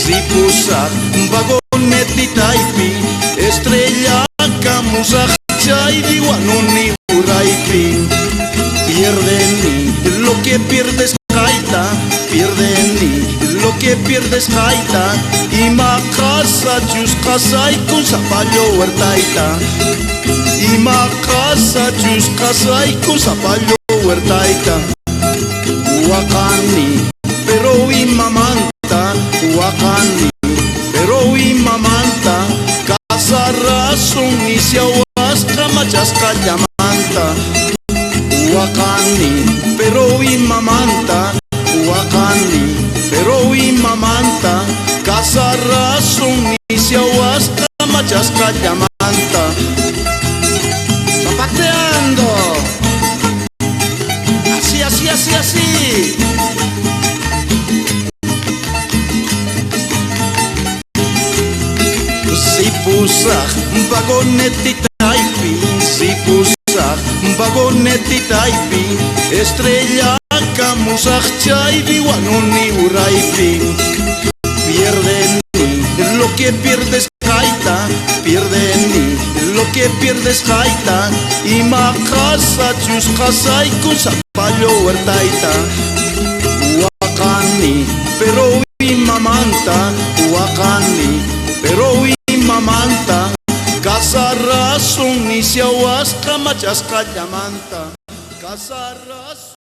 Ripusaq vagonetitaypi, estrella kamusaq chay wanuni uraypi. Pierdeni lo que pierdes jaita, pierdeni lo que pierdes jaita, ima qasachus qasaykun sapallo huertayta. Ima qasachus qasaykun sapallo huertayta. Waqani, pero imamanta, waqani, pero imamanta, kasarasun nisyawasqa machasqa llamanta. Waqani, pero imamanta, waqani, pero imamanta, kasarasun nisyawasqa machasqa llamanta. Zapateando. Así, así, así, así. Ripusaq vagonetitaypi, ripusaq vagonetitaypi, estrella kamusaq chay wanuni uraypi. Pierdeni lo que pierdes jaita, pierdeni lo que pierdes jaita, ima qasachus qasaykun sapallo huertayta. Waqani, pero imamanta, waqani, pero imamanta, kasarasun nisyawasqa machasqa llamanta. Kasarasun.